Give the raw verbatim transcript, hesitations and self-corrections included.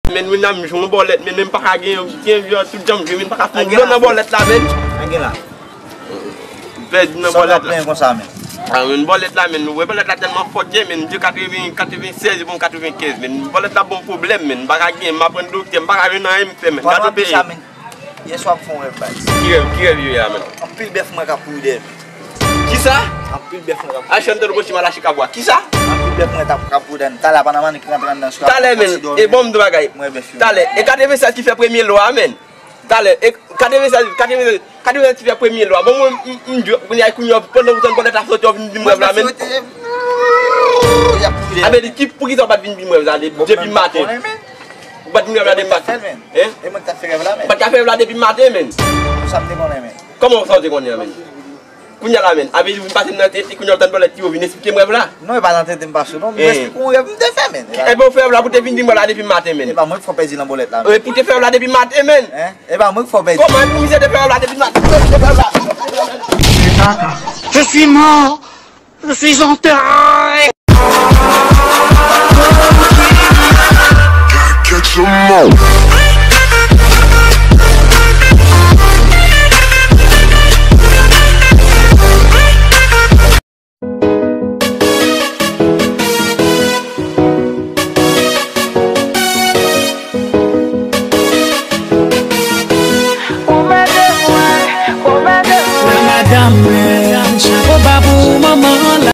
Men, men, nan m jwe yon bòlèt, men, men m pa ka gen, gen, gen tout jan m jwe, men m pa ka fè yon nan bòlèt la, men. Sa gen la? Pèdi nan bòlèt la. Sa w ap plenyen konsa, men? A, men, bòlèt la, men, ou wè bòlèt la tèlman fòt, ye, men, de katreven, katreven sèz, bon, katreven kenz, men, bòlèt la bon pwoblèm, men, m pa ka gen, m aprann doktè, m pa ka jwenn anyen m fè, men, gade peyi. Yè swa m fè yon rèv, baz. Ki rèv, ki rèv yo ye a, men? Anpil bèf mwen k ap kouri dèyè m. Kisa? Anpil bèf mwen k ap kouri. Al fè m tande yon ti malachi kabwa. Kisa? Anpil bèf mwen t ap, k ap kouri dèyè m. Talè a pa nan mannik ki rantre anndan sou. Talè, men, e ban m di w bagay. Mwen bèf yo. Talè, e katreven sèz ki fè premye lwa, men. Talè, e katreven sèz, katreven sèz, katreven sèz ki fè premye lwa. Bon, mwen, m, m, m, kounye a, kounye a, pandan ou tann bòlèt la soti, w vin di m rèv la, men. Y ap kouri dèyè m. A, men, ki, poukisa w pa t vin di m rèv la de-, depi maten? Ou pa t vin rèv la depi maten? Hein? E mwen ki t ap fè rèv la, men. Ou pa t ka fè rèv la depi maten, men. Sa m te konnen, men. Kòman sa w te konnen an, men? Kounye a la, men. Avè di w vin pase m nan tete, kounye a w tann bòlèt ki yo vin esplike m rèv la. Non, e pa nan tete m pase, non. M esplike w yon rèv m te fè, men. Ebyen, ou fè rèv la pou te vin di m rèv la depi maten, men. E pa mwen k fè w pèdi nan bòlèt la, men. E pou te fè rèv la depi maten, men. Hein? E pa mwen k fè w pèdi. Kòman e pou misye te fè rèv la depi maten? Misye te fè rèv la. Je suis mort. Je suis enterré. Catch 'em all.